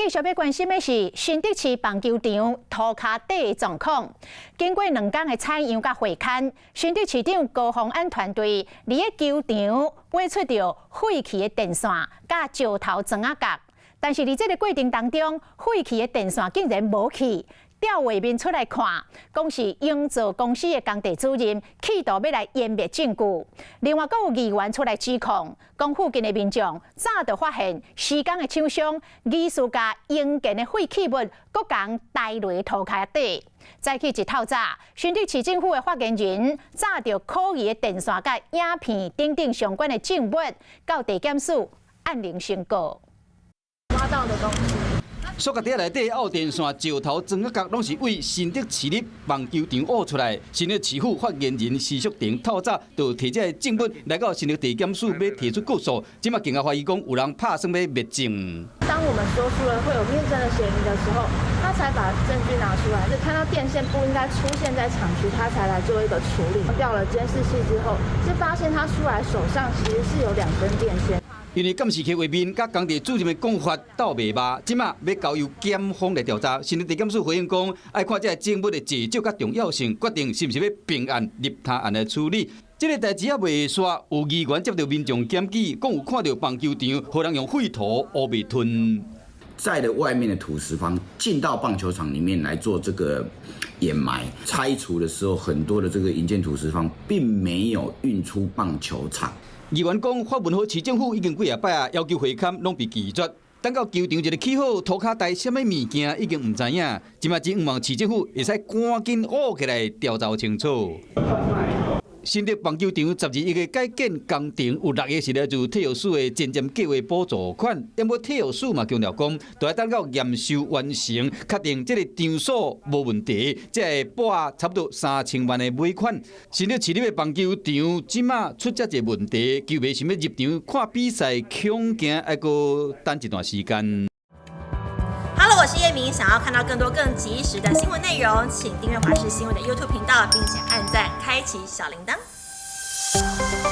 繼續欲關心的是新竹市棒球場塗跤底的狀況。經過2工的採樣佮會勘，新竹市長高虹安團隊佇咧球場挖出著廢棄的電線佮石頭磚仔角，但是佇這個過程當中，廢棄的電線竟然無去。調畫面出來看，講是營造公司的工地主任企圖欲來湮滅證據。另外，閣有議員出來指控，講附近的民眾早就發現施工的廠商疑似共營建的廢棄物，閣共帶落塗跤底。早起一透早，新竹市政府的發言人載著可疑的電線佮影片等等相關的證物，到地檢署按鈴申告。挖到的東西。塑膠袋內底挖電線、石頭、磚仔角，攏是對新竹市立棒球場挖出來。新竹市府發言人施淑婷透早就提這个證物來到新竹地檢署，欲提出告訴。這馬更加懷疑講有人拍算欲滅證。當我們說出了會有滅證的嫌疑的時候，他才把證據拿出來。是看到電線不應該出現在廠區，他才來做一個處理。調了監視器之後，是發現他出來手上其實是有兩根電線。因為監視器畫面佮工地主任的講法鬥袂峇，這馬欲交由檢方來調查。新竹地檢署回應講，愛看這个證物的濟少佮重要性，決定是毋是欲併案立他案來處理。這个代誌猶未煞，有議員接著民眾檢舉，講有看著棒球場予人用廢土烏白吞。載了外面的土石方進到棒球場裡面來做這個掩埋拆除的時候，很多的這個營建土石方並沒有運出棒球場。議員講，發文予市政府已經幾仔擺啊，要求會勘攏被拒絕。等到球場一个起好，塗跤帶啥物物件已經毋知影。這馬真向望市政府會使趕緊挖起來調查清楚。新竹棒球場12億的改建工程有6億是來自體育署的前瞻計劃補助款，毋過體育署嘛強調講，著愛等到驗收完成，確定這个場所無問題，才會撥差不多3000萬的尾款。新竹市立的棒球場這馬出遮濟問題，球迷想欲入場看比賽，恐驚愛閣等一段時間。 Hello，我是葉明，想要看到更多更及時的新聞內容，請訂閱華視新聞的 YouTube 頻道，並且按讚，開啟小鈴鐺。